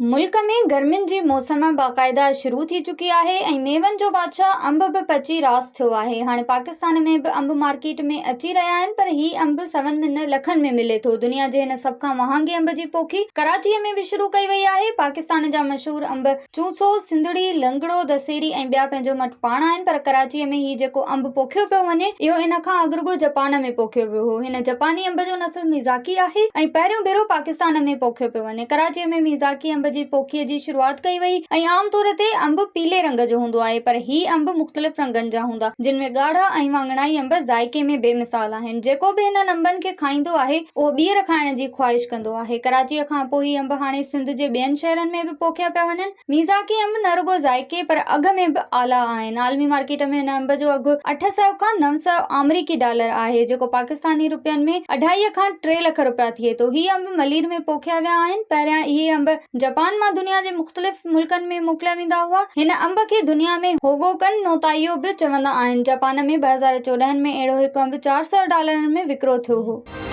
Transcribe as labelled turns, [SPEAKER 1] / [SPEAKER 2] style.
[SPEAKER 1] ملڪ ۾ گرمين جي موسم باقاعده شروع ٿي چڪي آهي ۽ ميون جو بادشاهه انب به پچي راس ٿيو آهي. هاڻي پاڪستان ۾ به انب مارڪيٽ ۾ اچي رهيا آهن پر هي انب سون ۾ نه لکن ۾ ملي ٿو. دنيا جي هن سڀ کان مهانگي انب جي پوکي ڪراچيء ۾ به شروع ڪئي وئي آهي. پاڪستان جا مشهور انب چونسو، سنڌڙي، لنگڙو، دسيري ۽ ٻيا پنهنجو مٽ پاڻ آهن پر ڪراچيء ۾ هي جيڪو انب پوکيو پيو وڃي اهو ان کان اڳ رڳو جپان ۾ پوکيو ويو هو. هن جپاني انب جو نسل ميزاڪي آهي ۽ پهريون ڀيرو پاڪستان ۾ پوکيو پيو وڃي. ڪراچيء ۾ ميزاڪي انب جي پوکيء جي شروعات ڪئي وئي ۽ عام طور تي انب پيلي رنگ جو هوندو آهي پر هي انب مختلف رنگن جا هوندا جن ۾ ڳاڙها ۽ واڱڻائي انب ذائقي ۾ بي مثال آهن جيڪو به هنن انبن کي کائيندو آهي اهو ٻيهر کائڻ جي خواهش ڪندو آهي ڪراچيء کان پوء هي انب هاڻي سنڌ جي ٻين شهرن ۾ به پوکيا پيا وڃن. ميزاڪي انب نه رڳو ذائقي پر اگهه ۾ به اعليٰ آهن. عالمي مارڪيٽ ۾ هن انب جو اگهه 800 کان 900 آمريڪي ڊالر آهي، جيڪو پاڪستاني رپين ۾ اڍائي کان ٽي لک رپيا ٿئي ٿو. هي انب ملير ۾ پوکيا ويا آهن. پهريان اهي انب جپان مان دنيا جي مختلف ملڪن ۾ موڪليا ويندا هئا. هن انب کي دنيا ۾ هوگوڪن نوتائيو به چوندا آهن. جپان ۾ 2014 ۾ اهڙو هڪ انب 400 ڊالرن ۾ وڪرو ٿيو هو.